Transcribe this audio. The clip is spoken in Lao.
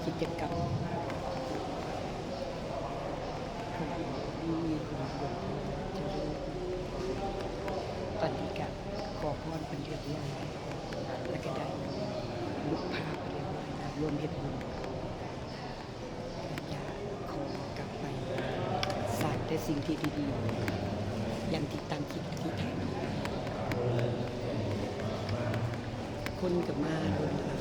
ກິດຈະກຳ ຕອນນີ້ກະຂໍພອນເພິ່ນຮຽບຮ້ອຍ ແລ້ວກະໄດ້ຮູບພາບຮຽບຮ້ອຍ ລວມເຮັດບຸນ ກະຈະຂໍກັບໄປສ້າງແຕ່ສິ່ງທີ່ດີໆ ຢ່າງທີ່ຕັ້ງຈິດອະທິຖານ. ຄົນກະມາລົ້ນຫຼາຍ